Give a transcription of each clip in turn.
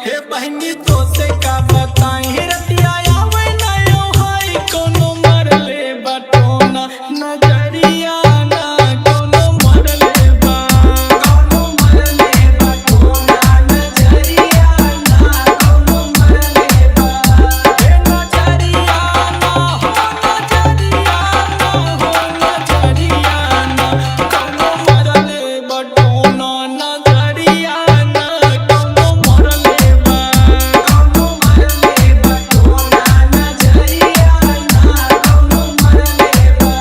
हे बहनी तो से का बताई रतिया आवे ना यो हाय कोनो मरले बटोना नजरिया ना कोनो मरले बा कोनो मरले बटोना नजरिया ना कोनो मरले बा हे नजरिया ना हो नजरिया ना हो नजरिया ना कोनो मरले बटोना नजरिया ना कोनो मरले बा कोनो मरले बटोना नजरिया ना कोनो मरले बा।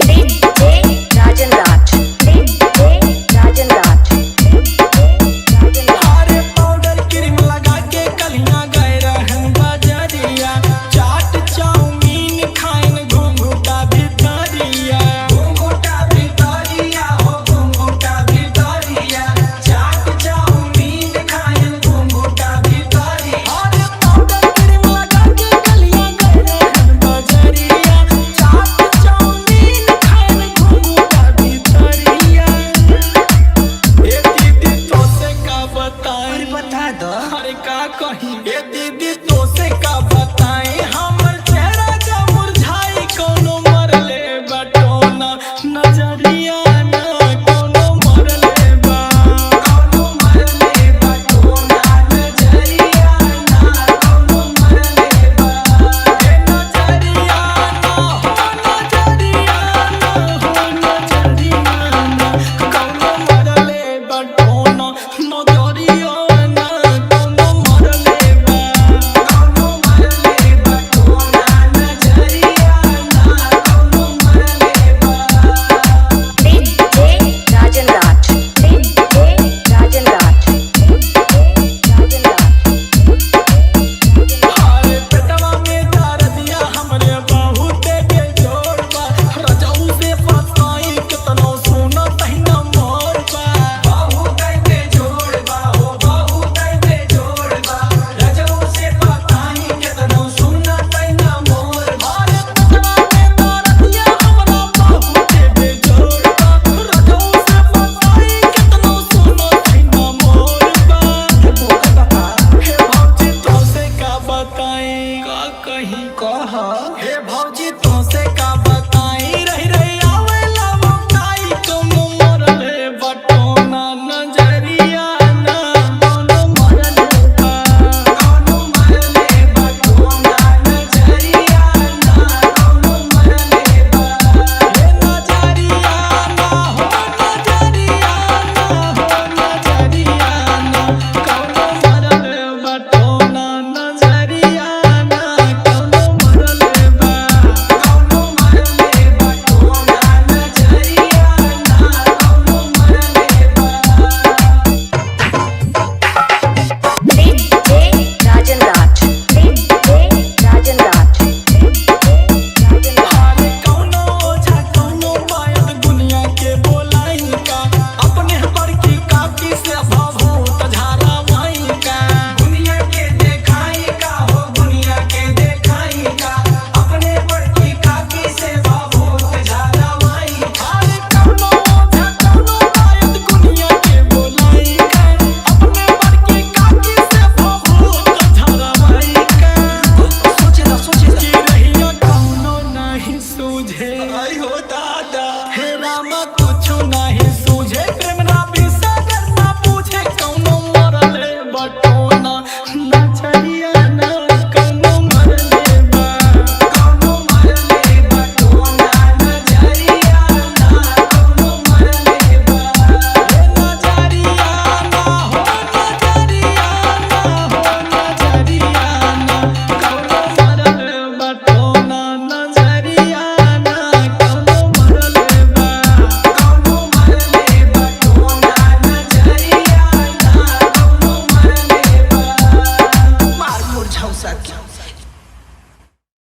DJ Rajan Raj. DJ Rajan Raj. DJ Rajan Raj. अरे पाउडर क्रीम लगा के कलिया गए रहन बजरिया चाट चाउमीन खाइन घुंघूटा भितरिया घुंघूटा भितरिया हो घुंघूटा भितरिया चाट चाउमीन खाइन घुंघूटा भितरिया। अरे पाउडर क्रीम लगा के कलिया गए रहन बजरिया चाट चाउमीन खाइन घुंघूटा भितरिया। ए दीदी तो से का बताई अरे बता दो। अरे का कही ए दीदी तो से का बताई हमर चेहरा जा मुरझाई कोनो मरले बटोना नजरिया ना कोनो मरले बा कोनो मरले बटोना नजरिया ना कोनो मरले बा ए नजरिया ना हो नजरिया ना हो नजरिया ना कोनो मरले बटोना नजरिया।